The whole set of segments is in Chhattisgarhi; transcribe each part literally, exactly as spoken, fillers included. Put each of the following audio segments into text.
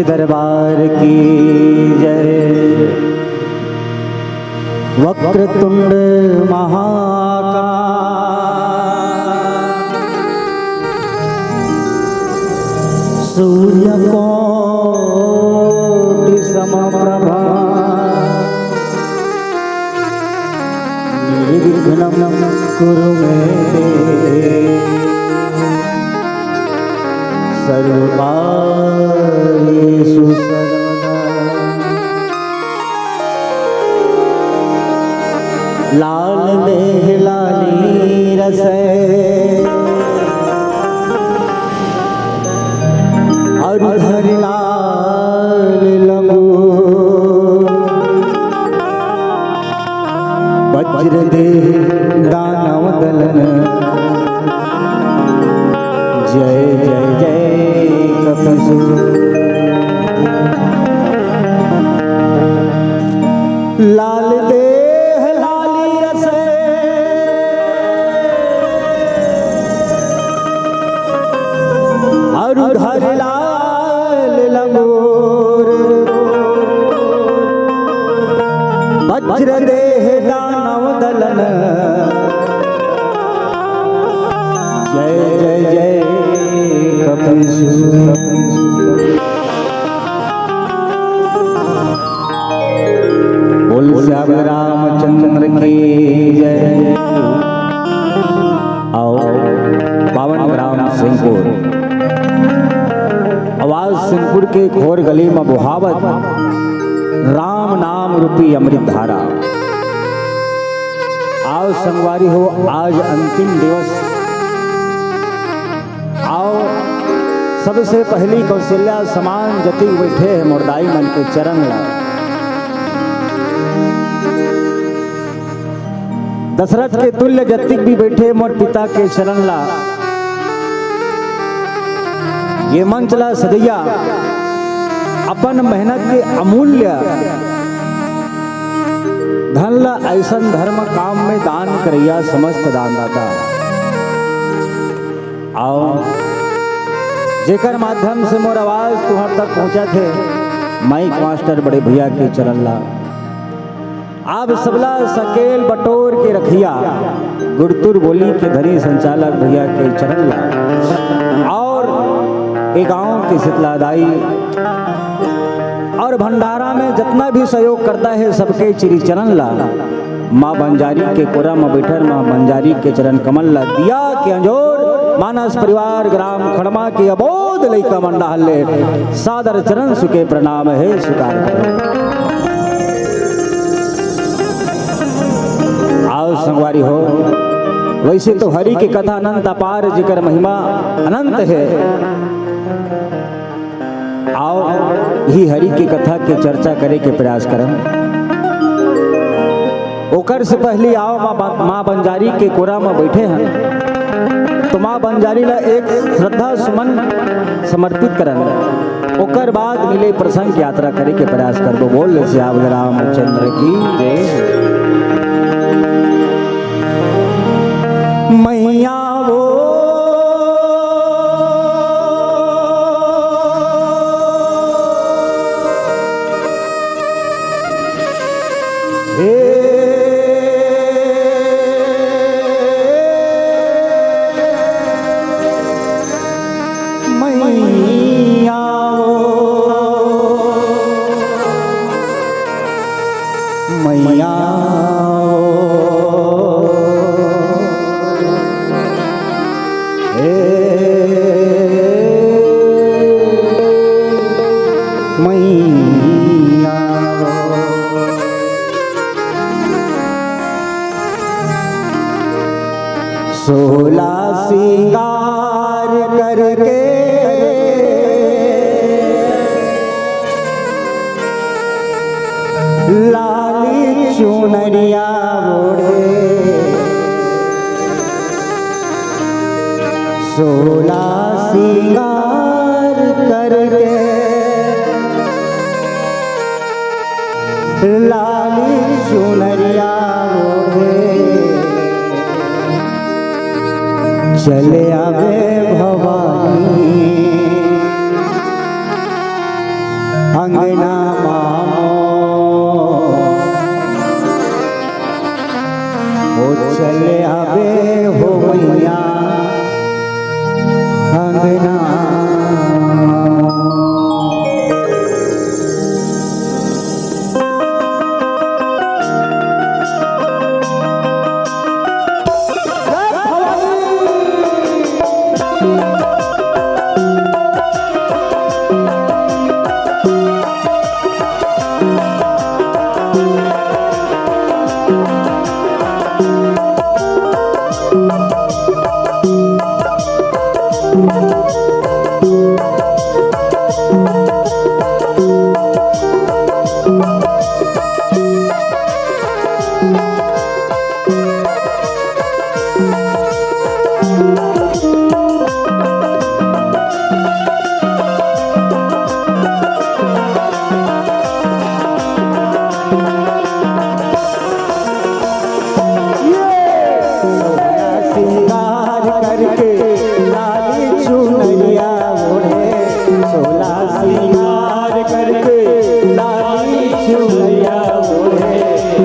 दरबार की जय। वक्रतुंड महाकाय, सूर्यकोटि समप्रभा, निर्विघ्नं कुरु मे देव सर्वकार्येषु सर्वदा। लाल देह लाली रसै अरु धरि लाल लंगोर। वज्र देह दानव दलन, जय जय जय कपिसूर। लाल देह लाली रसै अरु धरि लाल लंगोर। वज्र देह दानव दलन, जय जय जय कपिसूर। बोल श्याम रामचंद्र की जय। आओ, पावन ग्राम सिंहपुर, आवाज सिंहपुर के घोर गली म बोहावत राम नाम रूपी अमृत धारा। आओ संगवारी हो, आज अंतिम दिवस। आओ, सबसे पहली कौशल्या समान जतिक बइठे हे मोर दाई मन के चरण ला। दशरथ के तुल्य जतिक भी बइठे मोर पिता के चरण ला। ये मंच ला सजइया अपन मेहनत के अमूल्य धन ला अइसन धर्म काम में दान करइया समस्त दानदाता। आओ, जेकर माध्यम से मोर आवाज तुहर तक पहुंचत हे, माइक मास्टर बड़े भैया के चरण ला। आप सबला सकेल बटोर के रखिया, गुरतुर बोली के धनी संचालक भैया के चरण ला। और ए गांव के शीतला दाई और भंडारा में जितना भी सहयोग करता है, सबके श्री चरण ला। माँ बंजारी के कोरा म बइठन, माँ बंजारी के चरण कमल ला दिया के अंजोर, मानस परिवार ग्राम खड़मा के अबोध लइका मन डाहर ले सादर चरण सुके प्रणाम हे स्वीकार करो। आओ संगवारी हो, वैसे तो हरि के कथा अनंत अपार, जेकर महिमा अनंत हे। आओ, ही हरि के कथा के चर्चा करे के प्रयास करन। ओकर से पहली आओ, माँ बं-, माँ बंजारी के कोरा म बइठे हन, तो माँ बंजारी ला एक श्रद्धा सुमन समर्पित करन। ओकर बाद मिले प्रसंग यात्रा करे के प्रयास करबो। बोल सियावर रामचंद्र की जय। मैया वो हे मैया वो, मैया वो, हे मैया वो। सोला सिंगार करके लाली चुनरिया ओढ़े, सोला सिंगार करके लाली चुनरिया ओढ़े चले आवे भवानी। अंगना मामो, ओ चले आबे हो मैया अंगना। सिंगार करके लाली चुनरिया ओढ़े, सोला सिंगार करके लाली चुनरिया ओढ़े,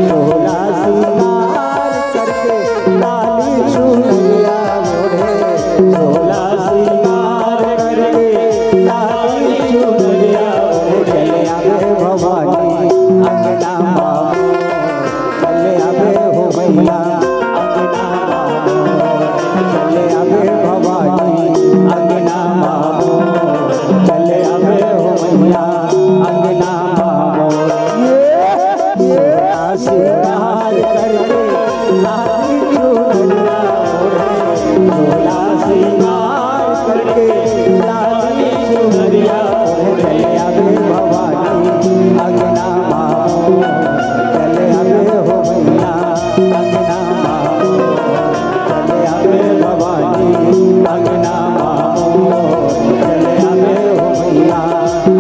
सोला सिंगार करके लाली चुनरिया ओढ़े, सोला सिंगार करके लाली चुनरिया ओढ़े। चले आबे भवानी अंगना मामो, चले आबे हो मैया अंगना मामो, चले आबे भवानी अंगना मामो, चले आबे हो मैया अंगना मामो। ये सोला सिंगार करके लाली चुनरिया ओढ़े, सोला सिंगार करके लाली चुनरिया ओढ़े, चले आबे भवानी अंगना मामो, चले आबे हो मैया अंगना मामो, चले आबे भवानी अंगना मामो, चले आबे हो मैया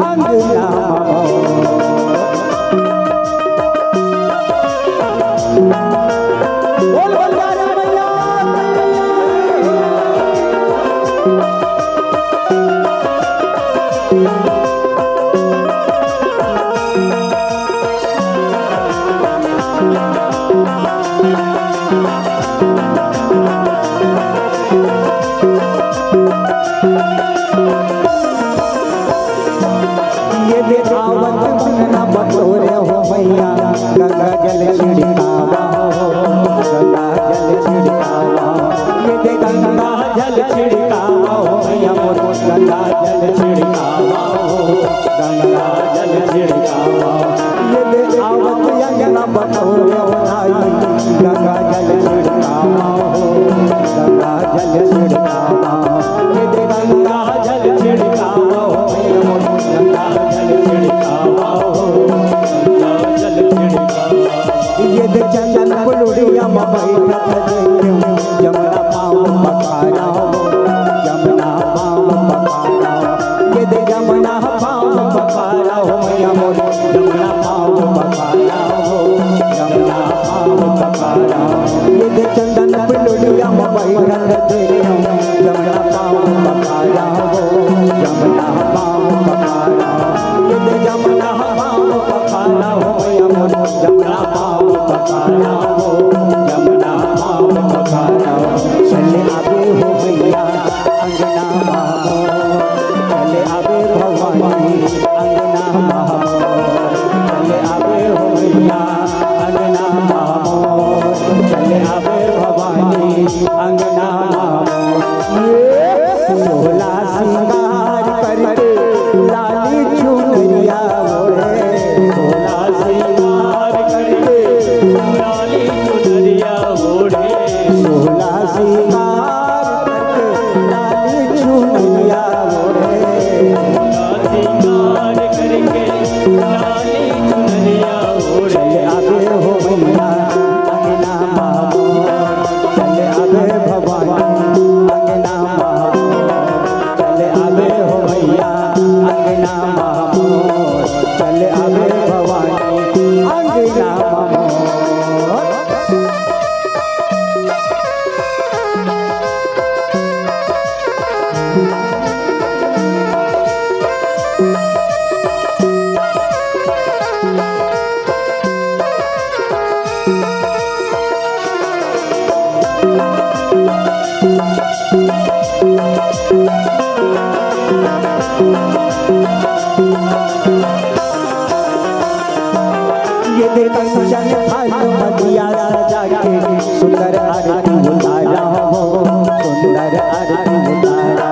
अंगना मामो। बोल बलिहारी मैया। ये दे आवत अंगना बटोरे हो मैया, गंगा जल छिड़कावा हो, गंगा जल छिड़कावा हो। ये दे गंगा जल छिड़कावा हो मैया मोर, गंगा जल छिड़कावा हो, गंगा जल छिड़कावा हो। ये दे आवत अंगना बटोरे हो भाई, गंगा जल छिड़कावा हो, गंगा जल छिड़कावा हो। ये दे गंगा जल छिड़कावा हो, गंगा जल छिड़कावा हो, गंगा जल छिड़कावा हो। ये दे चंदन फुलुरिया म बैठत देखियो, जमुना पाँव पखारा हो, जमुना पाँव पखारा हो। ये दे जमुना पाँव पखारा हो मैया मोर, जमुना पाँव पखारा हो, जमुना पाँव पखारा हो। ये दे चंदन फुलुरिया म बैठत देखियो, जमुना पाँव पखारा हो, जमुना पाँव पखारा हो। ये दे जमुना पाँव पखारा हो मैया मोर, जमुना पाँव पखारा हो, जमुना पाँव पखारा हो। चले आबे हो मैया अंगना मामो, चले आबे भवानी अंगना मामो, चले आबे हो मैया अंगना मामो, चले आबे भवानी अंगना मामो। ये सोला सिंगार करके लाली चुनरिया ओढ़े, सोला सिंगार करके लाली कंचन थाल म दिया सजा के सुंदर आरती उतारा हो, सुंदर आरती उतारा।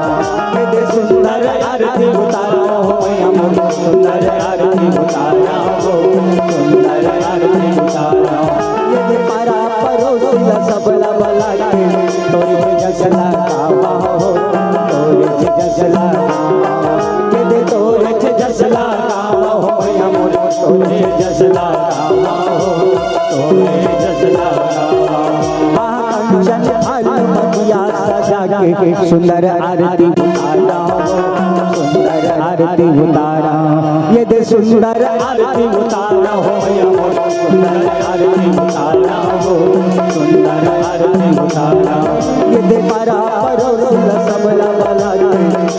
ये दे सुंदर आरती उतारा हो, मैया मोर सुंदर आरती उतारा हो, सुंदर आरती उतारा। ये दे पारा परोसिला सबला बला के, तोरे जसला गावा हो, तोरे जसला गावा। ये दे तोरे जसला गावा हो, मैया मोर तोरे जसला गावा हो, तोरे जसला गावा। कंचन थाल म दिया सजा के सुंदर आरती उतारा हो, सुंदर आरती उतारा। ये दे सुंदर आरती उतारा हो, मैया मोर सुंदर आरती उतारा हो, सुंदर आरती उतारा। ये दे पारा परोसिला सबला बला के,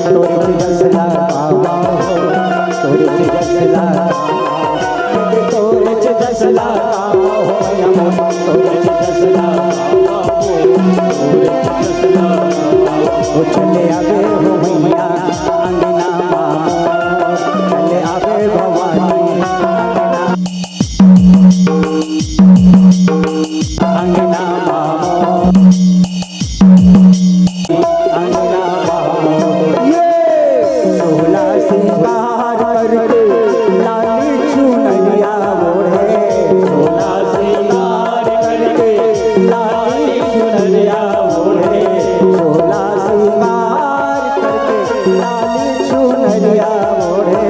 तोरे जसला गावा हो, तोरे जसला गावा। तोरे जसला गावा हो मैया मोर, तोरे जसला गावा हो, तोरे जसला गावा हो। ओ चले आवे हो मैया अंगना मा मोर, चले आवे भवानी अंगना मा मोर। अंगना बाबू, ये सोला सिंगार करके लाली चुनरिया ओढ़े, सोला सिंगार करके लाली चुनरिया ओढ़े, सोला सिंगार करके लाली चुनरिया ओढ़े,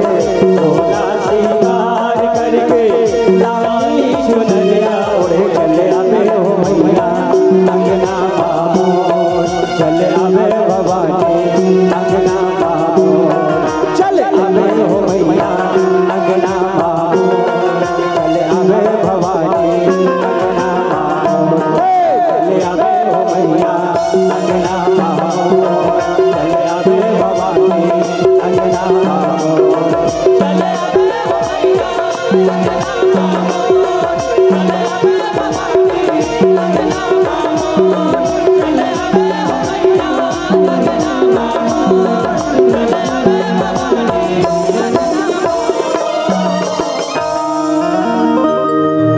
सोला सिंगार करके लाली चुनरिया ओढ़े चले आवे हो मैया अंगना मा मोर, चले आवे भवानी अंगना मा मोर, चले आवे हो मैया अंगना मा मोर, चले आवे भवानी अंगना मा मोर, चले आवे हो मैया अंगना मा मोर, चले आवे भवानी अंगना मा मोर, चले आवे हो मैया।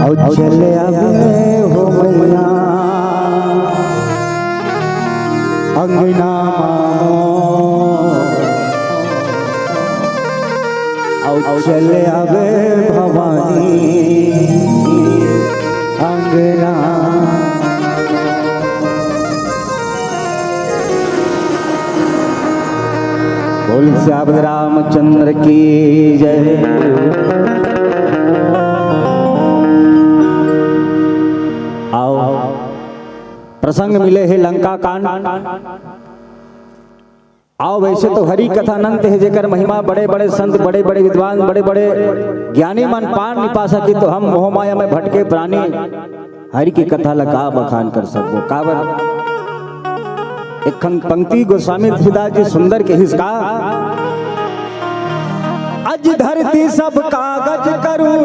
अउ चले आवे हो मैया अंगना मा मोर। अउ चले आवे भवानी अंगना। बोल सियावर रामचंद्र की जय। आओ, प्रसंग मिले हे लंका कांड। आओ, वैसे तो हरि कथा अनंत हे, जेकर महिमा बड़े-बड़े संत, बड़े-बड़े विद्वान, बड़े-बड़े ज्ञानी मन पार नि पा सके, तो हम मोह माया में भटके प्राणी हरि के कथा ला का बखान कर सकबो? काबर? एक खन पंक्ति गोस्वामी तुलसीदास जी सुंदर कहिस का, अज धरती सब कागज करूं,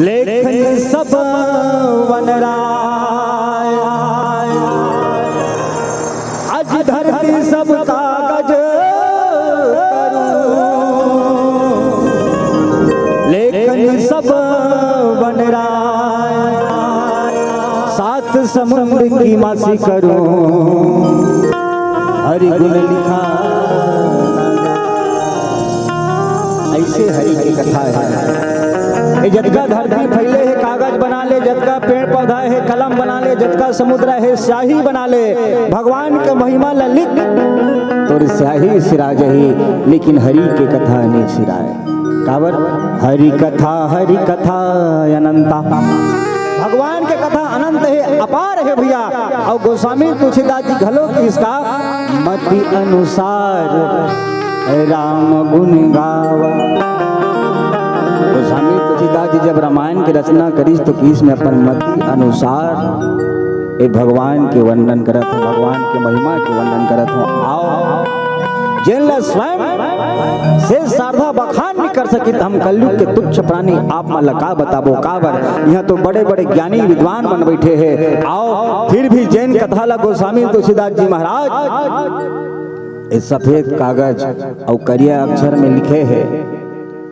लेखन सब वनराय। अज धरती सब कागज करूं, लेखन सब वनराय। सात समुंद की मासी करूं, हरि गुण लिखा। ऐसे हरि के कथा हे। ए जतका धरती फैले हे, कागज बना ले, जतका पेड़ पौधा हे, कलम बना ले, जतका समुद्र हे, स्याही बना ले, भगवान के महिमा ला लिख, तोर स्याही सिरा जही, लेकिन हरि के कथा नि सिराय। काबर? हरि कथा, हरि कथा अनंता। भगवान के कथा अनंत हे, अपार हे भैया। अउ गोस्वामी तुलसीदास जी घलो कहिस का, मति अनुसार राम गुण गावा। गोस्वामी तुलसीदास जी जब रामायण के रचना करिस, तो कहिस, मैं अपन मति अनुसार ए भगवान के वर्णन करत हूँ, भगवान के महिमा के वर्णन करत हूँ। आओ, जेन ला स्वयं से शारदा बखान नि कर सकिस, हम कलयुग के तुच्छ प्राणी आप मन ला का बताबो, काबर? यहाँ तो बड़े-बड़े ज्ञानी विद्वान मन बैठे हे। आओ, फिर भी जेन कथा ला गोस्वामी तुलसीदास जी महाराज ए सफेद कागज अउ करिया अक्षर में लिखे हे,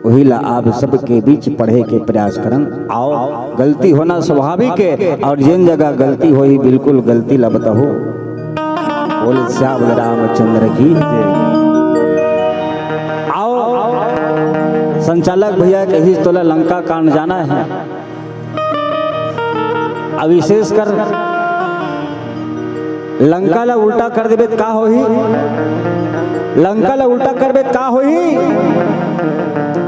वही ला आप सबके बीच पढ़े के प्रयास करन। आओ, गलती होना स्वाभाविक है, और जेन जगह गलती होही, बिल्कुल गलती ला बताहू। बोले श्याम रामचंद्र की जय। आओ, संचालक भैया कहिस तोला लंका कांड जाना है, अब विशेष कर लंका ला उल्टा कर देबे त का होही? लंका ला उल्टा करबे त का होही?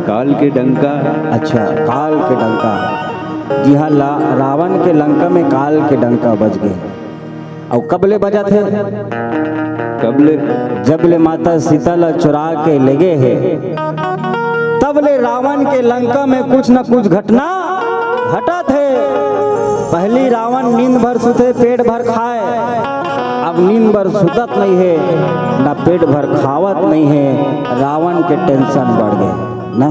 काल के डंका। अच्छा, काल के डंका। जी हाँ, ला-, रावण के लंका में काल के डंका बज गे। अउ कब ले बजत हे? कब ले? जब ले माता सीता ला चुरा के लेगे हे, तब ले रावण के लंका में कुछ न कुछ घटना घटत हे। पहली रावण नींद भर सुते, पेट भर खाए, अब नींद भर सुतत नहीं है, ना पेट भर खावत नहीं है। रावण के टेंशन बढ़ गए ना,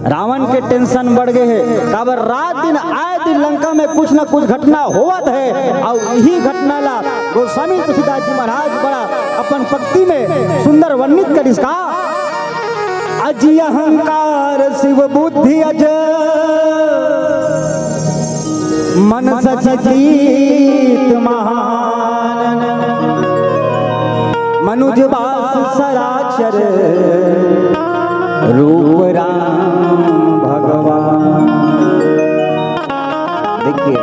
रावण के टेंशन बढ़ गए है। काबर रात दिन आए दिन लंका में कुछ ना कुछ घटना होवत है, और यही घटना ला गोस्वामी तुलसीदास जी महाराज बड़ा अपन पंक्ति में सुंदर वर्णित करिस का। अजि अहंकार शिव बुद्धि अज, मन सचि जीत महान। मनुज बास सराचर, रूप राम भगवान। देखिए,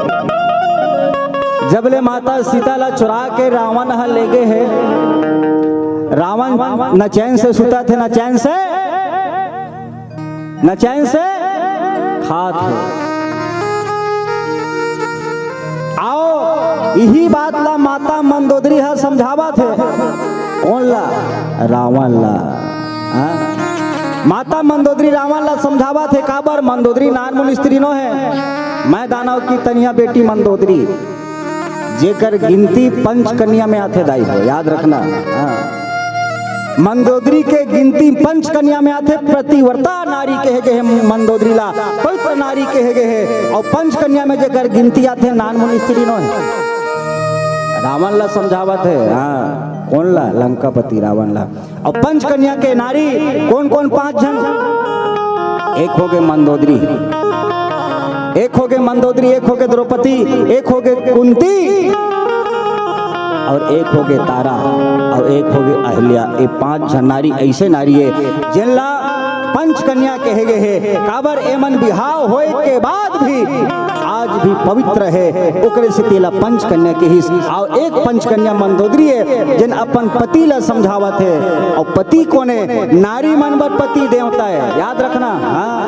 जब ले माता सीता ला चुरा के रावण ह लेगे हे, रावण न चैन से सुतत हे, न चैन से, न चैन से खात हे। आओ, यही बात ला माता मंदोदरी ह समझावत हे। कोन ला? रावण ला। हाँ? माता मंदोदरी रावण ला समझावत हे। काबर? मंदोदरी नानमुन स्त्री नो हे। मैं दानव की तनिया बेटी मंदोदरी। जेकर गिनती पंच कन्या में आथे दाई हो, याद रखना। हाँ। मंदोदरी के गिनती पंच कन्या में आथे, पतिव्रता नारी कहे गए हे मंदोदरी ला, पवित्र नारी कहे गए हे। और पंच कन्या में जेकर गिनती आथे, नानमुन स्त्री नो हे। रावण ला समझावत हे, हाँ, कोन ला? लंकापति रावण ला। और पंच कन्या के नारी कोन कोन? पांच झन। एक होगे मंदोदरी, एक होगे मंदोदरी, एक होगे द्रौपदी, एक होगे कुंती, और एक होगे तारा, और एक होगे अहिल्या। ये पांच झन नारी ऐसे नारी हे, जेन ला पंच कन्या कहे गए हे। काबर? एमन बिहाव होए के बाद भी आज भी पवित्र हे, ओकरे सेती ला पंच कन्या कहिस। अउ एक पंच कन्या मंदोदरी हे, जेन अपन पति ला समझावत हे। अउ पति कोन हे? नारी मन बर पति देवता हे, याद रखना। हाँ,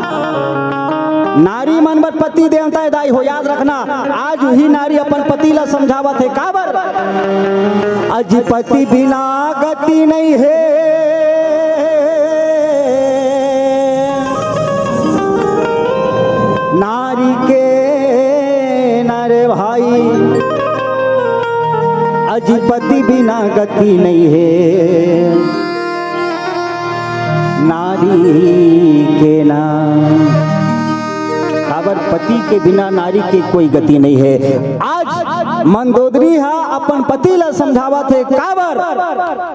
नारी मन बर पति देवता हे दाई हो, याद रखना। आज वही नारी अपन पति ला समझावत हे। काबर? अजि पति बिना गति नहीं हे, नारी के ना रे भाई, अजि पति बिना गति नहीं हे, नारी के ना। काबर? पति के बिना नारी के कोई गति नहीं हे। आज मंदोदरी ह अपन पति ला समझावत हे। काबर?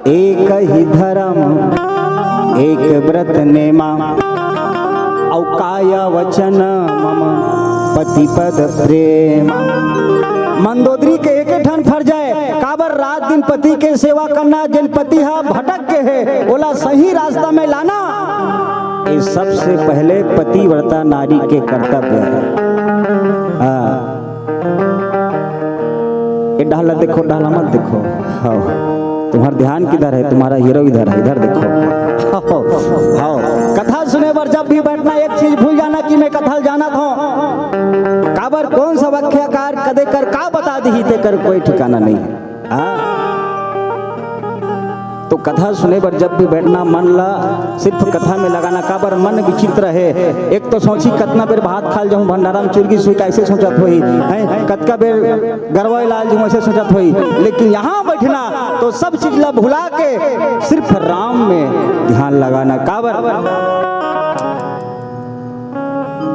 एक ही धर्म एक व्रत नेमा, अउ काया वचन मम पति पद प्रेम। मंदोदरी के एक ठन फर्ज हे। काबर? रात दिन पति के सेवा करना, जेन पति ह भटक गे हे, ओला सही रास्ता में लाना। ये सबसे पहले पतिव्रता नारी के कर्तव्य हे। हाँ। ए डहला देखो, डहला मत देखो। हाँ, तुम्हारा ध्यान किधर है? तुम्हारा हीरो इधर है, इधर देखो। हाँ, हाँ। कथा सुने बर जब भी बैठना, एक चीज भूल जाना कि मैं कथा जानत हूँ। काबर, कौन सा वाक्यकार कदे कर का बता दिही, तेकर कोई ठिकाना नहीं है। हाँ? तो कथा सुने बर जब भी बैठना, मन ला सिर्फ कथा में लगाना। काबर? मन विचित्र हे। एक तो सोची, कतना बेर भात खाल जाऊं, भंडारा में चुरगी सुई, कैसे सोचत होही, हैं? कतका बेर गरवा लाल जाऊं, ऐसे सोचत होही। लेकिन यहाँ बैठना तो सब चीज ला भुला के सिर्फ राम में ध्यान लगाना। काबर?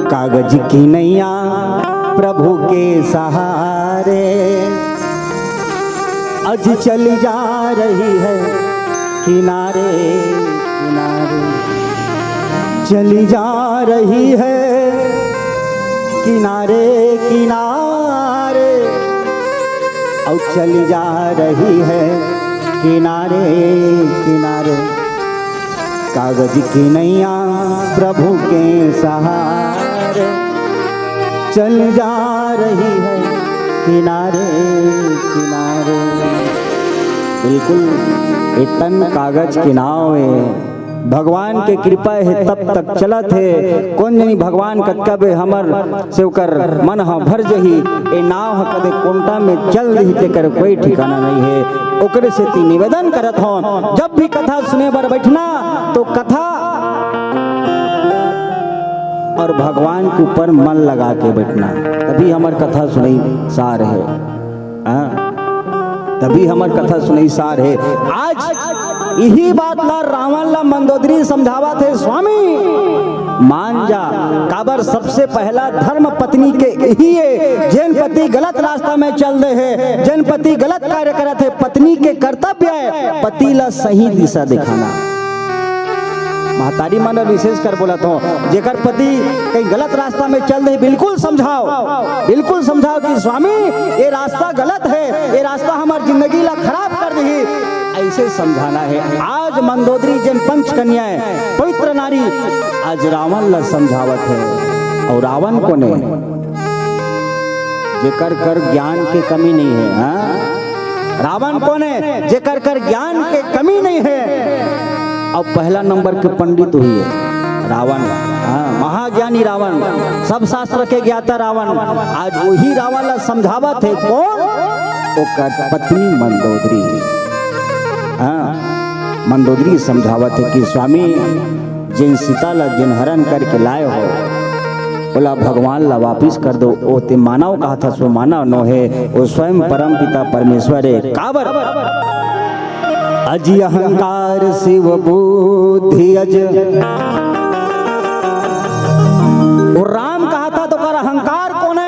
कागज की नैया प्रभु के सहारे, अज चली जा रही है किनारे किनारे। चली जा रही है किनारे किनारे, और चली जा रही है किनारे किनारे। कागज की नैया प्रभु के सहारे चल जा रही है किनारे किनारे। बिल्कुल, ए तन कागज के नाव ए। भगवान के कृपा हे, तब तक चलत हे। कोन जनी भगवान कतका बे हमर से ओकर मन ह भर जही। ए नाव ह कदे कोंटा में चल दिही, तेकर कोई ठिकाना नहीं हे। ओकरे सेती निवेदन करत हौं, जब भी कथा सुने बर बैठना, तो कथा और भगवान के ऊपर मन लगा के बैठना, तभी हमर कथा सुनई सार हे। हाँ, तभी हमर कथा सुनई सार हे। आज इही बात ला रावण ला मंदोदरी समझावत हे, स्वामी मान जा, काबर सबसे पहला धर्म पत्नी के इही हे। जेन पति गलत रास्ता में चल दे हे, जेन पति गलत कार्य करत हे, पत्नी के कर्तव्य हे पति ला सही दिशा दिखाना। महतारी मन ला विशेष कर बोलत हौं, जेकर पति कहीं गलत रास्ता में चल दे, बिल्कुल समझाओ, बिल्कुल समझाओ कि स्वामी, ये रास्ता गलत हे, ये रास्ता हमर जिंदगी ला खराब कर दिही। ऐसे समझाना हे। आज मंदोदरी जेन पंच कन्या हे, पवित्र नारी, आज रावण ला समझावत हे। और रावण कोन हे? जेकर कर ज्ञान के कमी नहीं हे। हाँ, रावण कोन हे? जेकर कर ज्ञान के कमी नहीं हे। अब पहला नंबर के पंडित उही हे, रावण। हाँ, महाज्ञानी रावण, सब शास्त्र के ज्ञाता रावण। आज उही रावण ला समझावत हे कोन? ओकर पत्नी मंदोदरी। हाँ, मंदोदरी समझावत हे कि स्वामी, जेन सीता ला जेन हरण करके लाए हो, ओला भगवान ला वापिस कर दो। ओ ते मानव कहत हस, ओ मानव नो हे, ओ स्वयं परम पिता परमेश्वर हे। काबर? अजि अहंकार शिव बुद्धि अजि। ओ राम कहत हे त ओकर अहंकार कोन हे?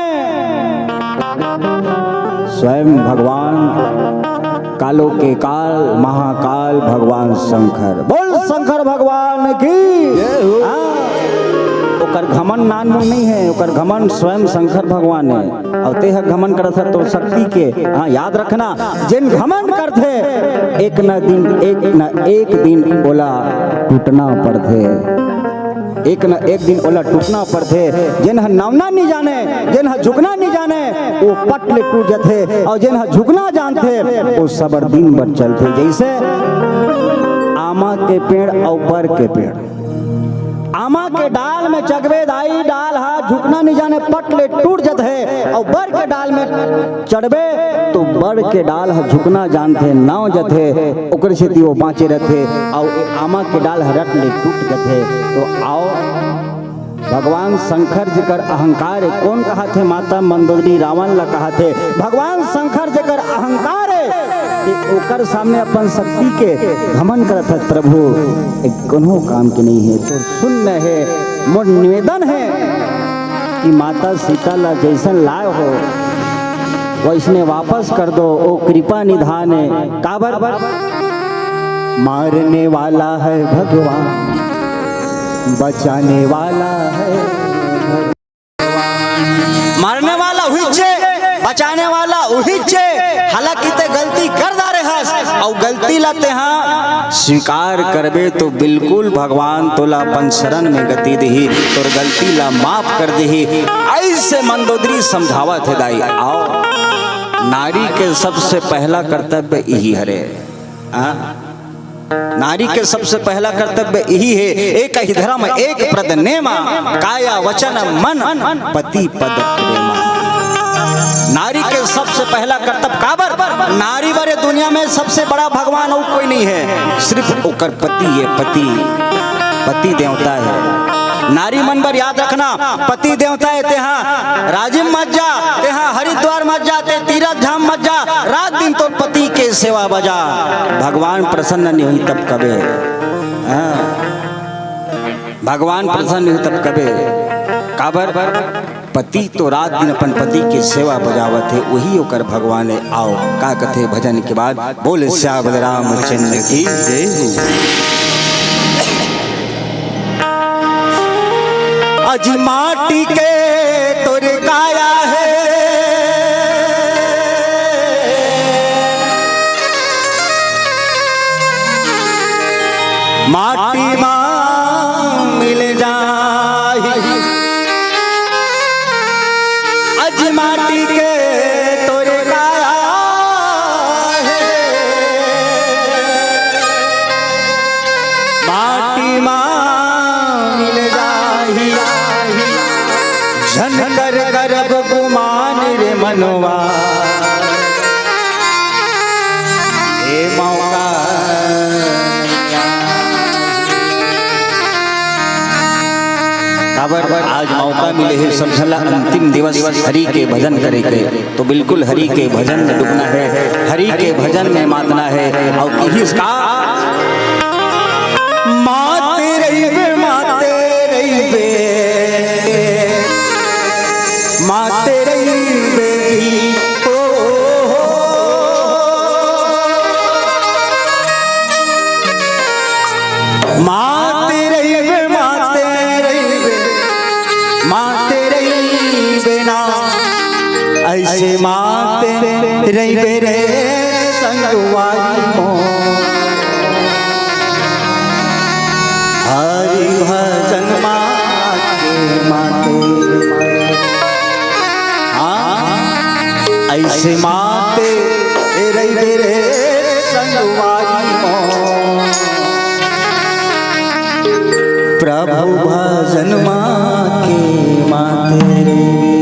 स्वयं भगवान कालो के काल महाकाल भगवान शंकर। बोल शंकर भगवान की। हाँ, ओकर घमंड नानमुन नहीं हे, ओकर घमंड स्वयं शंकर भगवान हे। अउ तेह घमंड करत हे तोर शक्ति के। हाँ, याद रखना, जेन घमंड करथे, एक न दिन, एक न एक दिन ओला टूटना पड़थे। एक न एक दिन ओला टूटना पड़थे। जेन ह नवना नी जाने, जेन ह झुकना नी जाने, ओ पट ले टूट जथे, अउ जेन ह झुकना जानथे, ओ सबर दिन भर चलथे। जइसे आमा के पेड़ अउ बर के पेड़, आमा के डाल में चघबे दाई, डाल ह झुकना नी जाने, पट ले टूट जथे, अउ बर के डाल में चढ़बे तो बर के डाल ह झुकना जानथे, नव जथे, ओकर सेती वो बाँचे रथे, अउ ए आमा के डाल ह रट ले टूट जथे। तो आओ, भगवान शंकर जेकर अहंकार हे, कोन कहत हे? माता मंदोदरी रावण ला कहत हे। भगवान शंकर जेकर अहंकार हे, ते ओकर सामने अपन शक्ति के घमंड करत हे, प्रभु, ए कोनो काम के नहीं हे, तोर शून्य हे। मोर निवेदन हे कि माता सीता ला जइसन लाए हो, वइसने वापस कर दो, ओ कृपा निधान हे। काबर? मारने वाला है भगवान, बचाने वाला है। मारने वाला उहिच हे, बचाने वाला उहिच हे। हालांकि ते गलती कर डारे हस, अउ गलती ला तेहा स्वीकार करबे तो बिल्कुल भगवान तोला अपन शरण में गति दिही, तोर गलती ला माफ कर दिही। ऐसे मंदोदरी समझावत हे दाई। आओ, नारी के सबसे पहला कर्तव्य इही हरे। हाँ? नारी के सबसे पहला कर्तव्य इही हे, एक ही धर्म एक पद नेमा, काया वचन मन पति पद प्रेमा। नारी के सबसे पहला कर्तव्य काबर? नारी बर ए दुनिया में सबसे बड़ा भगवान अउ कोई नहीं हे, सिर्फ ओकर पति हे, पति, पति देवता हे। नारी मन बर याद रखना, पति देवता हे, तेहा राजिम मत जा, तेहा हरिद्वार मत जा, ते तीरथ धाम मत जा, रात दिन तोर पति के सेवा बजा। भगवान प्रसन्न नहीं होही तब कबे। हाँ। भगवान प्रसन्न होही तब कबे। काबर? पति तो रात दिन अपन पति के सेवा बजावत हे, उही ओकर भगवान हे। आओ, का कथे भजन के बाद? बोले सियावर रामचंद्र की जय हो। जी माटी के तोर काया हे, माटी मा मिल जाही। अजी माटी के तोर काया हे, माटी मा मिल जाही। झन कर करब गुमान रे मनवा, ए मौका। काबर आज मौका मिले हे सब झन ला अंतिम दिवस हरि के भजन करे के, तो बिल्कुल हरि के भजन में डूबना हे, हरि के भजन में मातना हे। अउ किहिस का, माते रहिबे, माते रहिबे, माते रहिबे जी, ओ हो। माते रहिबे, माते रहिबे, माते रहिबे ना, अइसे माते रहिबे रे संगवारी मोर। हरि भजन मा के माते, हाँ, अइसे माते रहिबे रे संगवारी मोर। प्रभु भजन मा के माते रहिबे,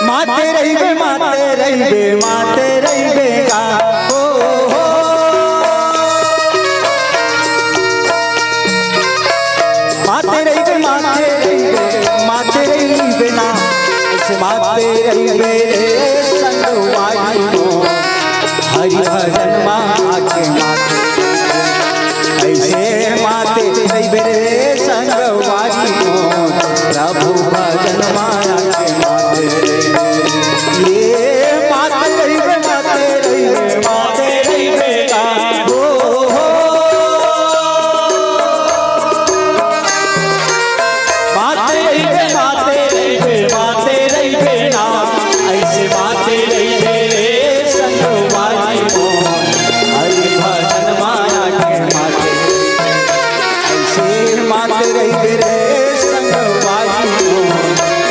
माते रहिबे, माते रहिबे, माते रहिबे गा, ओ हो। माते रहिबे, माते रहिबे, माते रहिबे ना, अइसे माते रहिबे रे संगवारी मोर। हरि भजन मा के माते, अइसे माते रहिबे रे संगवारी मोर। प्रभु भजन मा के माते रहिबे, ये माते रहिबे, माते रहिबे, माते रहिबे का, ओ हो। माते रहिबे, माते रहिबे, माते रहिबे ना, अइसे माते रहिबे रे संगवारी मोर। हरि भजन मा के माते, अइसे माते रहिबे रे संगवारी मोर।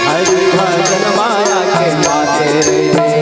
हरि भजन मा के माते रहिबे।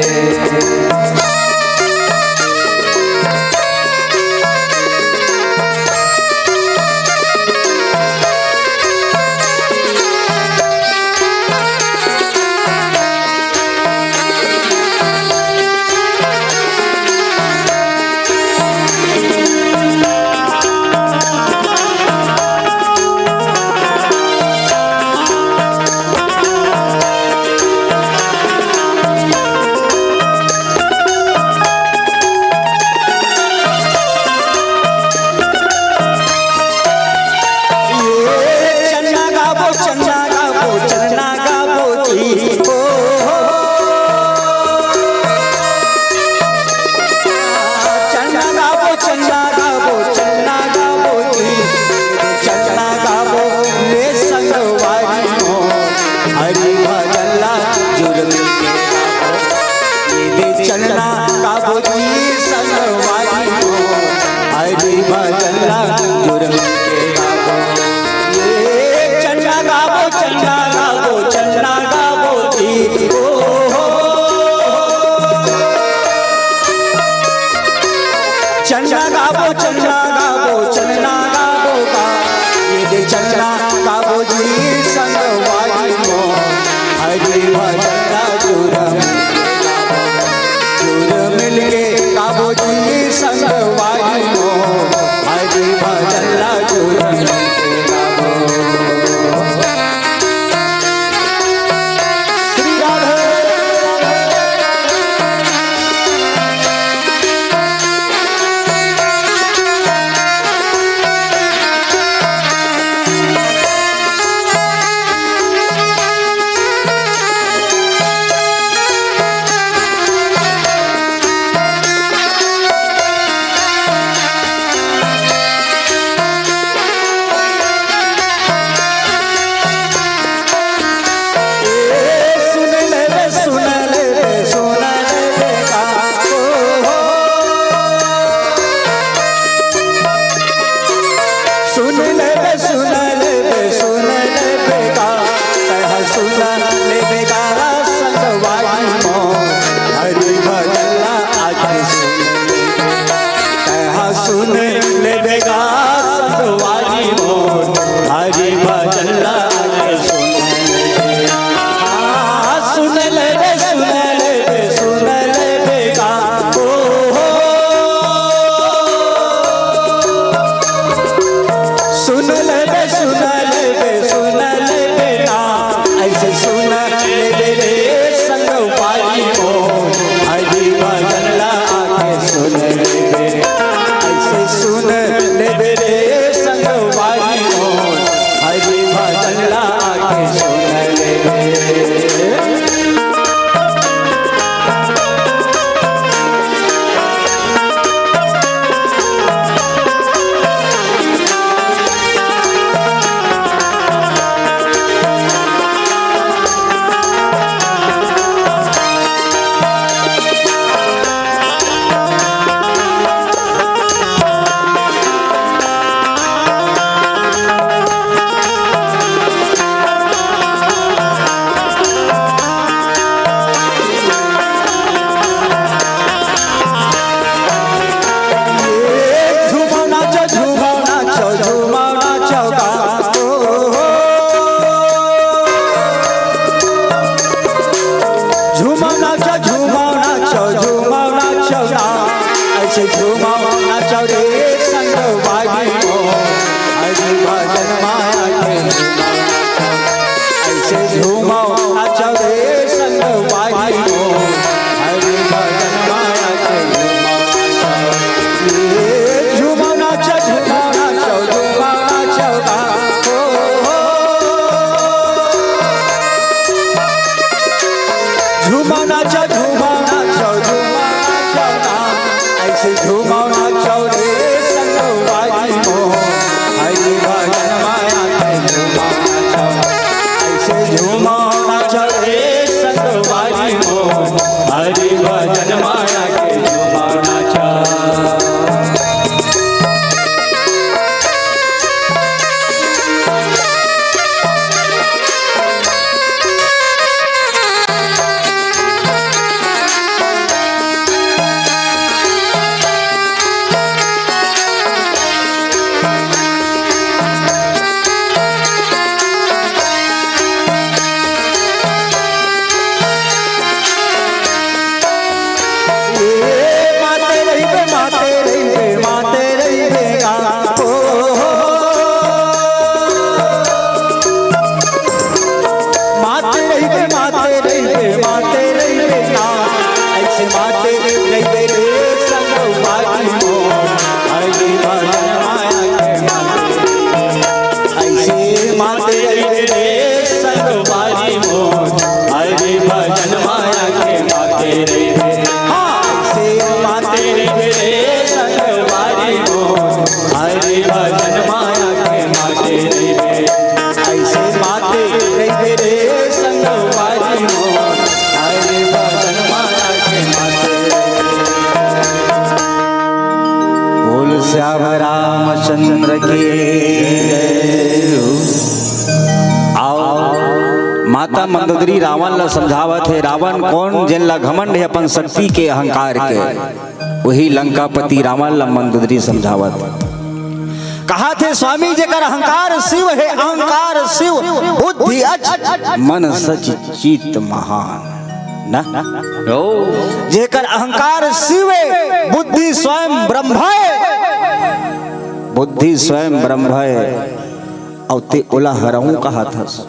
बेगा संगवारी मोर, हरि भजन ला के सुन ले। हाँ, सुन ले बे, सुन ले बे, सुन ले बेगा। ओ हो। सुन ले बे, सुन ले बे, सुन ले बे ना। ऐसे सुन ले बे रे संगवारी मोर, हरि भजन ला के सुन ले बे। ऐसे सुन लेबे रे संगवारी मोर, हरि भजन ला के सुन लेबे। झूमो नाचो, झूमो नाचो, झूमो नाचो ना। ऐसे झूमो नाचो रे संगवारी मोर, हरि भजन माया के झूमो नाचो। ऐसे झूमो नाचो रे संगवारी मोर, हरि भजन माया के झूमो नाचो। ये झूमो नाचो, झूमो नाचो, झूमो नाचो ना। ओ, ओ, ओ। झूमो नाचो, झूमो नाचो, झूमो नाचो ना। ऐसे झूमो नाचो रे संगवारी मोर, हरि भजन माया के झूमो नाचो। ऐसे झूमो नाचो रे संगवारी मोर, हरि भजन माया के झूमो नाचो। ए, माते रहिबे, माते रहिबे, माते रहिबे गा। ओ, हो, हो। माते रहिबे, माते रहिबे, माते रहिबे गा। ऐसे माते रहिबे रे संगवारी मोर, हरि भजन माया के माते। ऐसे माते रहिबे रे संगवारी मोर, हरि भजन माया के माते रहिबे। हाँ, ऐसे माते रहिबे रे संगवारी मोर, हरि भजन माया के माते रहिबे। ऐसे माते रहिबे रे संगवारी मोर, हरि भजन माया के माते रहिबे। बोल श्याम रामचंद्र की जय। आओ, माता मंदोदरी रावण ला समझावत हे, रावण कोन जेन ला घमंड हे अपन शक्ति के, अहंकार के, वही लंकापति रावण ला मंदोदरी समझावत। कहाथे स्वामी जेकर अहंकार शिव हे, अहंकार शिव, बुद्धि अच, मन सच चित महान। ना? ओ। जेकर अहंकार शिव हे, बुद्धि स्वयं ब्रह्म हे। बुद्धि स्वयं ब्रह्म हे। अउ ते ओला हरहूं कहत हस।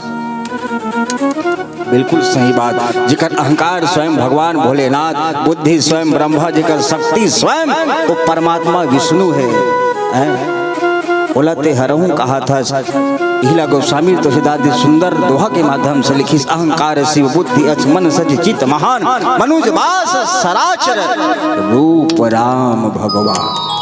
बिल्कुल सही बात। जेकर अहंकार स्वयं भगवान भोलेनाथ, बुद्धि स्वयं ब्रह्मा, जेकर शक्ति स्वयं वो परमात्मा विष्णु हे, हैं? ओला ते हरहूं कहत हस। इहिला गोस्वामी तुलसीदास जी सुंदर दोहा के माध्यम से लिखिस, "अहंकार शिव बुद्धि अच मन सच चित महान, मनुज बास सराचर रूप राम भगवान।"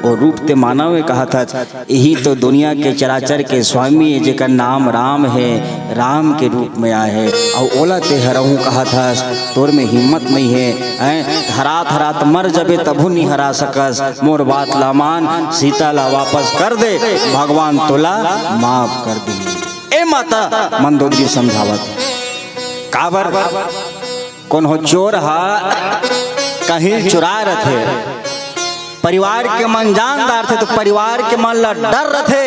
वो रूप ते मानव हे कहत हस, इही तो दुनिया के चराचर के स्वामी हे, जेकर नाम राम हे, राम के रूप में आए हे। अउ ओला ते हरहूं कहत हस, तोर में हिम्मत नइ हे, हैं? हरात हरात मर जबे तभू नइ हरा सकस। मोर बात ला मान, सीता ला वापस कर दे, भगवान तोला माफ कर दिही। ए माता मंदोदरी समझावत, काबर कोनो चोर हा कहीं चुरा रथे, परिवार के मन जान डारथे तो परिवार के मन ला डर रथे।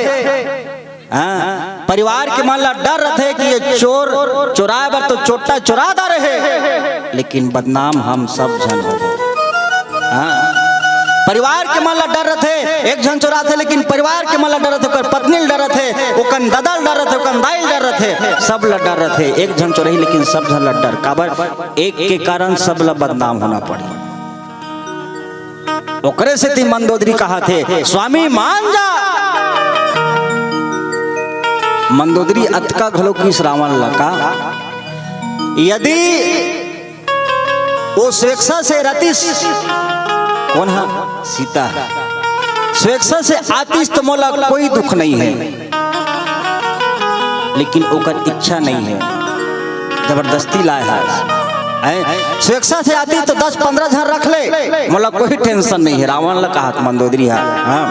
हाँ, परिवार के मन ला डर रथे कि ये चोर चोराए बर तो चोट्टा चोरा डारे हे, लेकिन बदनाम हम सब झन होबो। हाँ, परिवार के मन ला डर रथे, एक झन चोराथे, लेकिन परिवार के मन ला डर रथे, ओकर पत्नी ला डर रथे, ओकर ददा ला डर रथे, ओकर दाई ला डर रथे, सब ला डर रथे। एक झन चोरही, लेकिन सब झन ला डर। काबर? एक के कारण सब ला बदनाम होना पड़ी। ओकरे सेती मंदोदरी कहाथे, "स्वामी मान जा।" मंदोदरी अतका घलो किस रावण ला का, यदि वो स्वेच्छा से रतिस, कौन हा? सीता। स्वेच्छा से आतिस तो मोला कोई दुख नहीं है, लेकिन ओकर इच्छा नहीं है, जबरदस्ती लाए है। हैं? स्वेच्छा से आतिस तो दस पंद्रह झन रख ले, मोला कोई tension नहीं है, रावण ला कहात मंदोदरी हा। हाँ।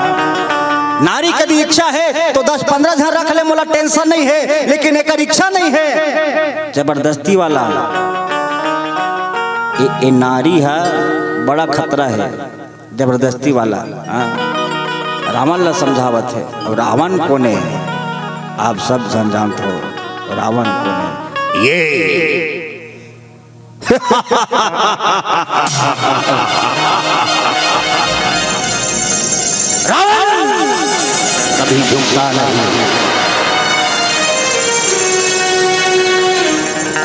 नारी कदी इच्छा है तो दस पंद्रह झन रख ले, मोला tension नहीं है, लेकिन एकर इच्छा नहीं है, जबरदस्ती वाला। ए, ए नारी हा बड़ा खतरा है, जबरदस्ती वाला। हाँ। रावण ला समझावत है, अउ रावण कोने है? आप सब झन जानत हो, रावण कोने? ये रावण कभी झुकता नहीं।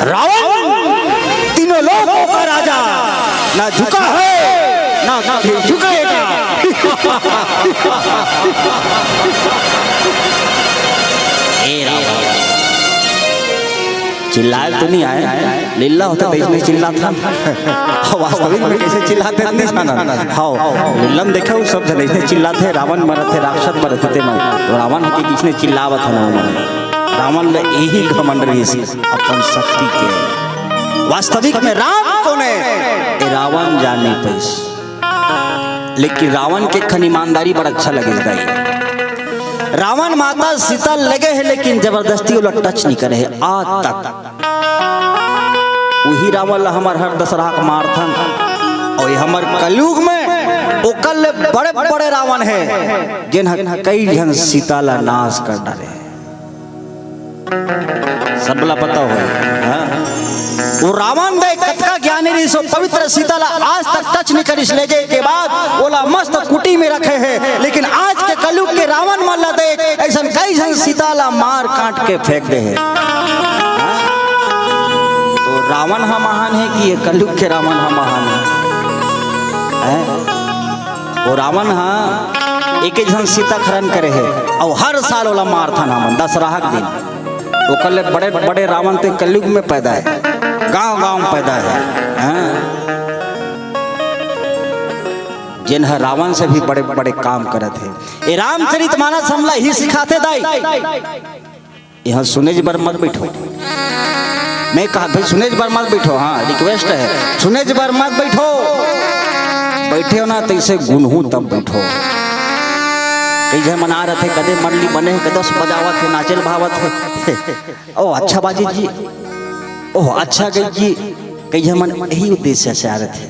रावण तीनों लोकों का राजा, ना झुका है, ना कभी झुकेगा। ए रावण, चिल्लाए तो नहीं आए, लीला होता तो इसने चिल्लाता। वास्तविक में कैसे चिल्लाते नहीं जाना। हाँ, लीला में देखे, वो सब जने इसने चिल्लाते, रावण मरत है, राक्षस मरत है, ते मरत। तो रावण के किसने चिल्लावत है ना उन्होंने। रावण ले यही घमंड रहिस अपन शक्ति के। वास्तविक में राम कोने, ए रावण जान नहीं पाइस। लेकिन रावण के खन ईमानदारी बड़ा अच्छा लगे दाई। रावण माता सीता लगे है, लेकिन जबरदस्ती ओला touch नहीं करे है आज तक। वही रावण ला हमर हर दशहरा के मारथन, और ये हमर कलयुग में ओकर ले बड़े बड़े रावण है, जिन ह कई झन सीता ला नाश कर डाले। सबला पता हो, हाँ? वो रावण दे कतका ज्ञानी रहिस, वो पवित्र सीता ला आज तक touch नहीं करिस। ले गए के बाद ओला मस्त कुटी में रखे है, लेकिन आज के कलयुग के रावण मन ला देख, ऐसन कई झन सीता ला मार काट के फेंक दे है। हाँ? तो रावण हा महान है कि ये कलयुग के रावण हा महान है? हैं? वो रावण हा एक एक झन सीता खरन करे है, और हर साल ओला मारथन हमन दशहरा के दिन। ओकर ले बड़े बड़े रावण ते कलयुग में पैदा है, गांव गांव में पैदा है। हाँ? जिन ह रावण से भी बड़े बड़े काम करत है। ए रामचरित मानस हमला ही सिखाते दाई। यहाँ सुनेच बर मत बैठो। मैं कहा भाई, सुनेच बर मत बैठो। हाँ, request है, सुनेच बर मत बैठो। बैठे हो ना, तैसे गुनहू तब बैठो। कई झन मन आ रहे थे, कदे मंडली बने है, कदस बजावत है, नाचेल भावत है। ओ अच्छा बाजी जी, ओ अच्छा गई जी। कई झन मन यही उद्देश्य से आ रहे थे।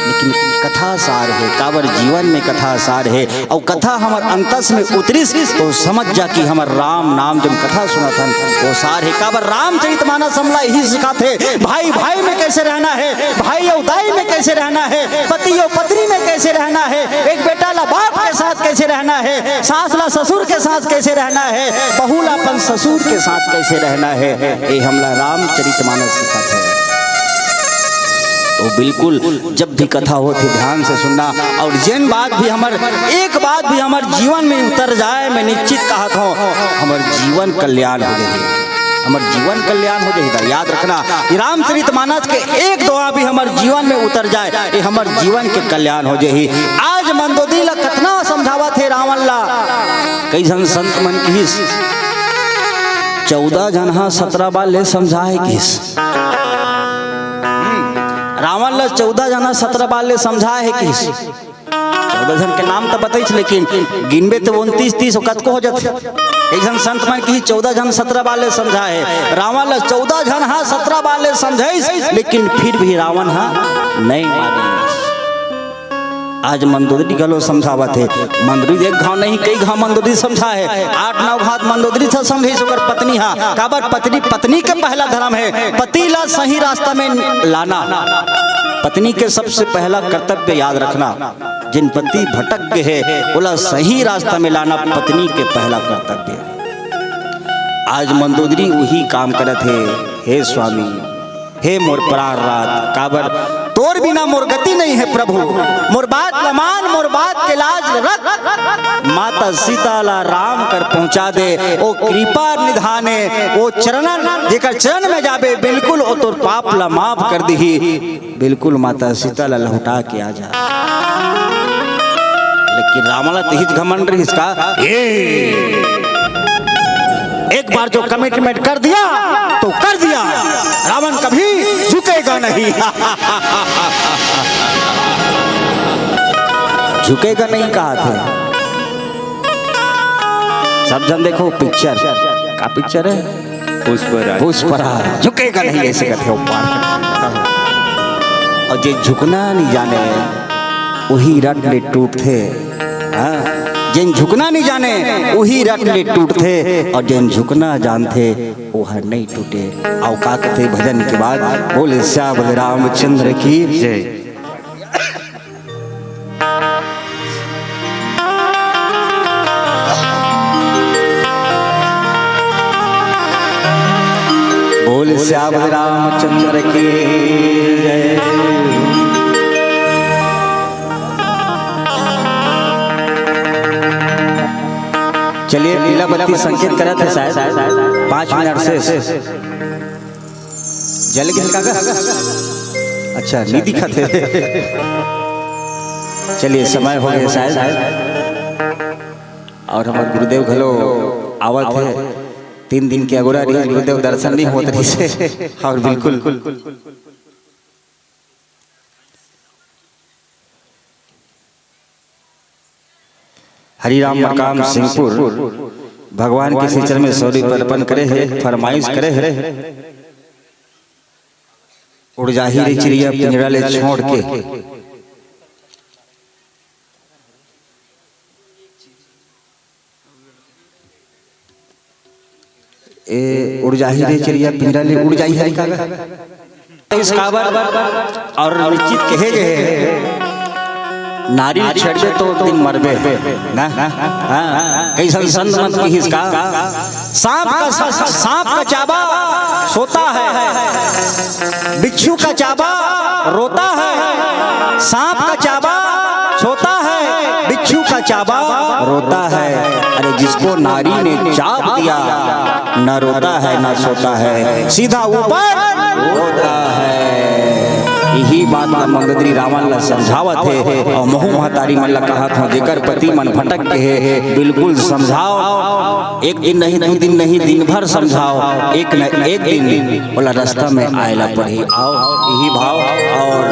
लेकिन कथा सार है, काबर जीवन में कथा सार है, और कथा हमर अंतस में उतरिस तो समझ जा कि हमर राम नाम जब कथा सुनत हन वो सार है। काबर रामचरित मानस हमला यही सिखाथे, भाई भाई में कैसे रहना है, भाई और दाई में कैसे रहना है, पति और पत्नी में कैसे रहना है, एक बेटा ला बाप के साथ कैसे रहना है, सास ला ससुर के साथ कैसे रहना है, बहू ला अपन ससुर के साथ कैसे रहना है, ये हमला रामचरित मानस सिखाथे। तो बिल्कुल जब भी कथा होथे ध्यान से सुनना, और जेन बात भी हमर, एक बात भी हमर जीवन में उतर जाए, मैं निश्चित कहत हूँ हमर जीवन कल्याण हो जाही, हमर जीवन कल्याण हो जाही। याद रखना, ये रामचरित मानस के एक दोहा भी हमर जीवन में उतर जाए, ये हमर जीवन के कल्याण हो जाही। आज मंदोदरी ला कतना समझावत हे रावण ला, कई झन संत मन किहिस, "चौदह झन हा सतरा बार ले समझाए," किहिस। रावण ला चौदह झन हा सतरा बार ले समझाए हे किहिस। चौदह झन के नाम तो बताइस, लेकिन गिनबे तो उनतीस तीस कतको हो जाथे। एक झन संत मन किहिस, "चौदह झन सतरा बार ले समझाए हे।" रावण ला चौदह झन हा सतरा बार ले समझाइस, लेकिन फिर भी रावण हा नहीं मानिस। आज मंदोदरी घलो समझावत हे। मंदोदरी एक घांव नहीं, कई घांव मंदोदरी समझा हे। आठ नौ घांव मंदोदरी से समझे ओकर पत्नी हा। काबर? पत्नी, पत्नी के पहला धर्म हे, पति ला सही रास्ता में लाना। पत्नी के सबसे पहला कर्तव्य याद रखना। जेन पति भटक गे हे, ओला सही रास्ता में लाना पत्नी के पहला कर्तव्य। आज मंदोदरी उही काम करत हे। हे स्वामी, हे मोर प्राणनाथ, काबर? तोर बिना मोर गति नहीं हे प्रभु। मोर बात ल मान, मोर बात के लाज रख। माता सीता ला राम कर पहुंचा दे। ओ कृपा निधान हे, ओ चरणन, जेकर चरण में जाबे, बिल्कुल ओ तोर पाप ला माफ कर दिही। बिल्कुल माता सीता ला लहुटा के आ जा। लेकिन रावण ला तिहिच घमंड रहिस का? ए! एक बार जो कमिटमेंट कर दिया तो कर दिया, रावण कभी झुकेगा नहीं। झुकेगा नहीं कहा थे। सब जन देखो पिक्चर, का पिक्चर हे? पुष्पराज। पुष्पराज झुकेगा नहीं, ऐसे कहते हो पार। और जे झुकना नहीं जाने, वही रट ले टूटथे। हाँ, जेन झुकना नहीं जाने, वही रट ले टूटथे, और जेन झुकना जानथे, वो हर नहीं टूटे। आओ का कहते भजन के बाद, बोले सियावर रामचंद्र की जय। बोल सियावर रामचंद्र की जय। चलिए, पीला बत्ती संकेत करत हे शायद, पाँच मिनट से जल गे का? अच्छा, नहीं दिखत हे। चलिए, समय हो गया शायद। और हमारे गुरुदेव घलो आवत हे। तीन दिन के अगोरा रहिस गुरुदेव, दर्शन नहीं होत रहिस हे। और बिल्कुल हरिराम मरकाम सिंहपुर भगवान के श्री चरण में सौरी अर्पण करे हे, फरमाइश करे हे। उड़ जाही रे चिड़िया पिंजरा ले छोड़ के। ए, उड़ जाही रे चिड़िया पिंजरा ले उड़ जाही हरी का? इस काबर और निश्चित कहे गए, नारी छेड़बे तो एक दिन मरबे ना। हाँ, कइसन संत मन कहिस का? सांप का, सांप का चाबा सोता है, बिच्छू का चाबा रोता है, सांप का चाबा सोता है, बिच्छू का चाबा रोता है। अरे, जिसको नारी ने चाब दिया, न रोता है, न सोता है, सीधा ऊपर होता है। यही बात ला मंदोदरी रावण ला समझावत हे और महू महतारी मन ला कहत हों, जेकर पति मन भटक गे हे, बिल्कुल समझाओ। एक दिन नहीं, दू दिन नहीं, दिन भर समझाओ। एक न एक दिन ओला रास्ता में आए ला पड़ही। आओ, यही भाव। और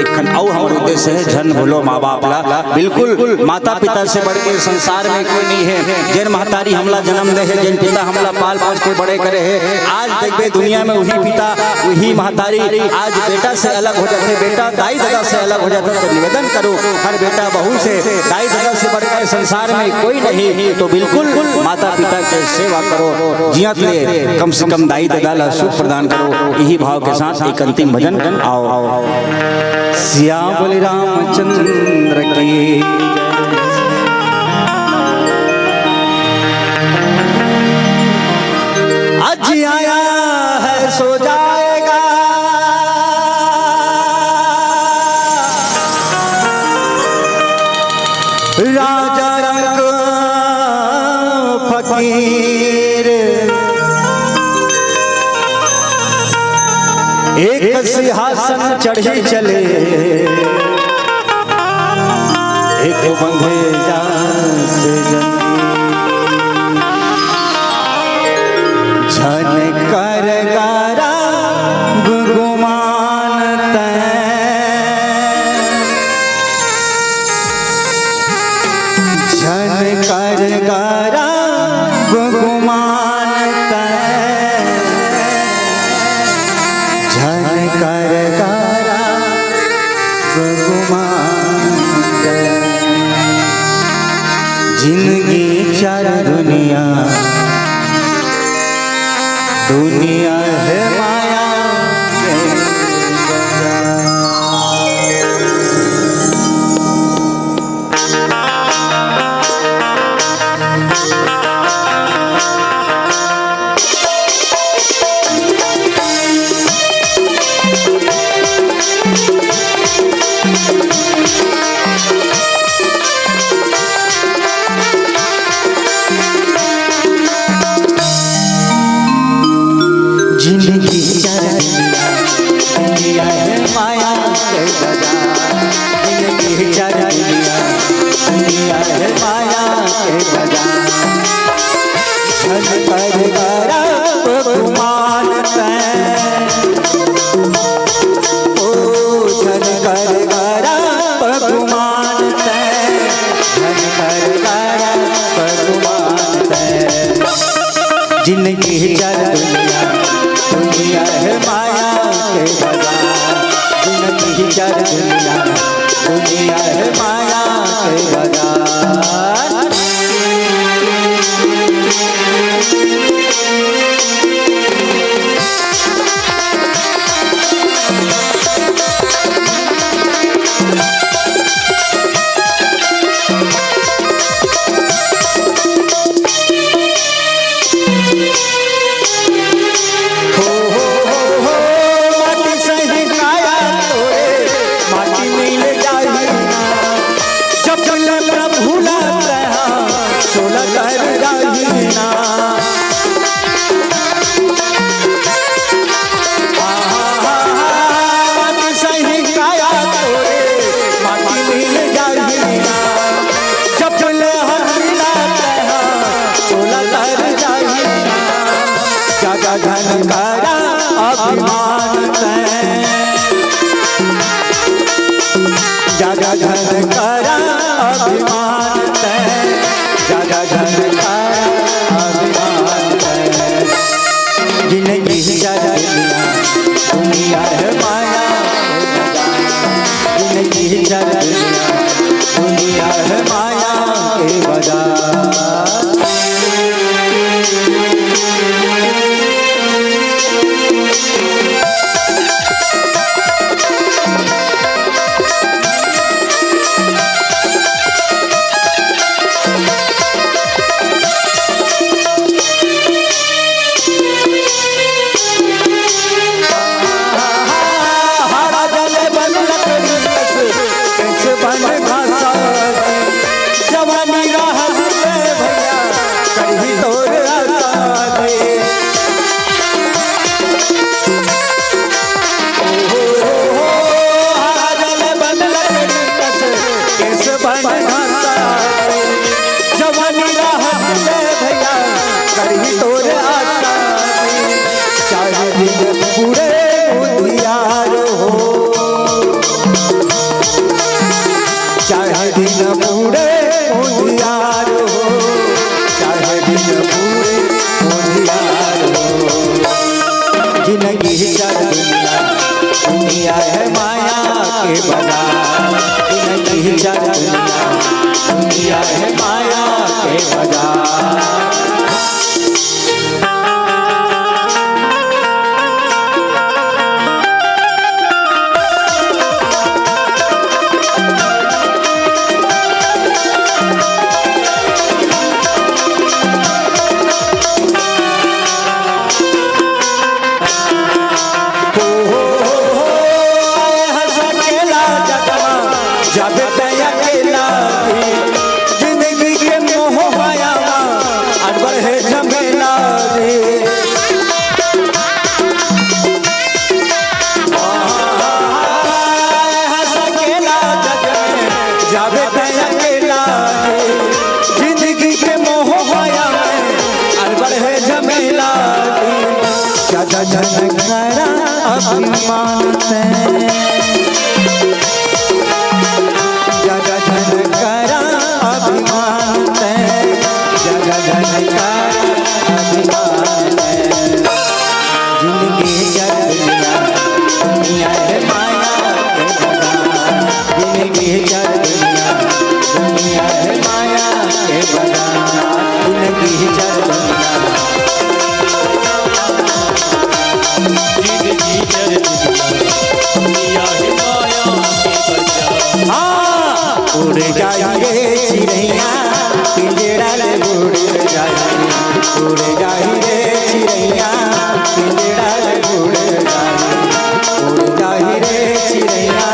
एक ठन अउ हमर उद्देश्य हे, झन भूलो माँ बाप ला। बिल्कुल, माता पिता से बढ़ के संसार में कोई नहीं हे। जेन महतारी हमला जन्म दे हे, जेन पिता हमला पाल पोस के बड़े करे हे, आज देखबे दुनिया में वही पिता, वही महतारी आज बेटा से अलग हो जाथे, बेटा दाई ददा से अलग हो जाथे। तो निवेदन करूँ हर बेटा बहू से, दाई ददा से बढ़ के संसार में कोई नहीं, तो बिल्कुल माता पिता के सेवा करो, जियत ले कम से कम दाई ददा ला सुख प्रदान करो। यही भाव के साथ एक अंतिम भजन। आओ। सियावर रामचंद्र की। आज आया है सो जाएगा, राजा रंग फकीर। एक सिंहासन चढ़ी चले, एक बंधे जात जनी। झन कर गारा गुमान तैं, झन कर गारा गुमान तैं, झन कर गारा गुमान। जिंदगी चार दुनिया, दुनिया है माया के। जिंदगी चार दुनिया, दुनिया है माया के बाजार। जिंदगी चार दुनिया, दुनिया है माया के बाजार। झन कर करब गुमान तैं, ओ झन कर करब गुमान तैं, झन कर करब गुमान तैं। जिंदगी चार दुनिया, दुनिया है माया के बाजार। जिंदगी चार दुनिया, दुनिया है माया के बाजार। हो, हो, हो, हो, माटी सही काया तोरे, माटी मिल जाही ना। जब जब प्रभु ला कहा, चोला कर जाही ना। माटी सही काया तोरे, माटी मिल जाही ना। जब ले हम मिला तैं, चोला कर जाही ना। ज्यादा झन करा अभिमान तैं, ज्यादा झन करा अभिमान तैं, ज्यादा झन करा अभिमान तैं। जिंदगी चार दुनिया, दुनिया है माया के बाजार। जिंदगी चार दुनिया, दुनिया है माया के बाजार। हरा जले बन लकड़ी कस, कस बन घासा। जवानी राह में भैया, करही तोर आसा दे। ओ हो हो हो, हरा जले बन लकड़ी कस, कस बन घासा। जवानी राह में भैया, करही तोर आसा। चाहे दिन बूढ़े उजियार हो, चाहे दिन बूढ़े उजियार हो, चाहे दिन बूढ़े उजियार हो। जिंदगी चार दुनिया, दुनिया है माया के बाजार। जिंदगी चार दुनिया, दुनिया है माया के बाजार। हो, हो, हो, हो, आए हंस अकेला जगमा, जाबे तै अकेला भी। जिंदगी के मोह माया मा, अनबर है झमेला रे। आए हंस अकेला जग में, जाबे तै अकेला रे। जिंदगी के मोह माया में, अनबर है झमेला रे। ज्यादा झन करा अभिमान तैं, ज्यादा झन करा अभिमान तैं, ज्यादा झन करा अभिमान तैं। जिंदगी चार दुनिया, दुनिया है माया के बाजार। जिंदगी चार दुनिया, दुनिया है माया के उड़ जाही रे चिरैया, पिंजड़ा ले उड़ जाही। उड़ जाही रे चिरैया।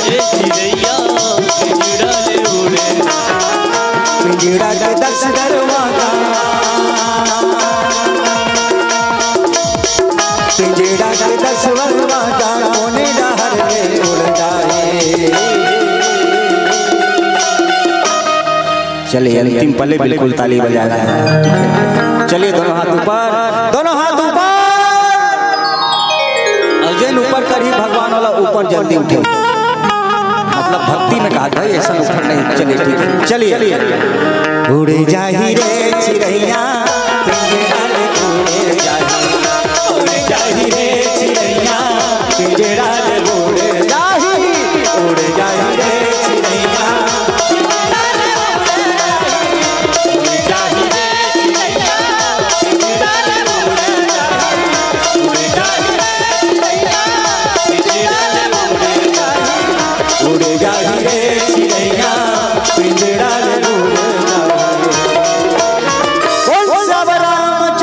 ए चिरैया, पिंजड़ा ले उड़। पिंजड़ा के दस दरवाजा। पिंजड़ा के दस दरवाजा, कोने डहर ले उड़ जाए। चलिए, अंतिम पल्ले बिल्कुल ताली बजाना है। चलिए, दोनों हाथ ऊपर, दोनों हाथ ऊपर। अउ जेन ऊपर करही भगवान वाला, ऊपर जल्दी उठे। मतलब, भक्ति में कहा भाई, ऐसा ऊपर नहीं। चलिए, ठीक है, चलिए। उड़ जाही रे चिरैया, पिंजड़ा ले उड़ जाही। उड़ जाही रे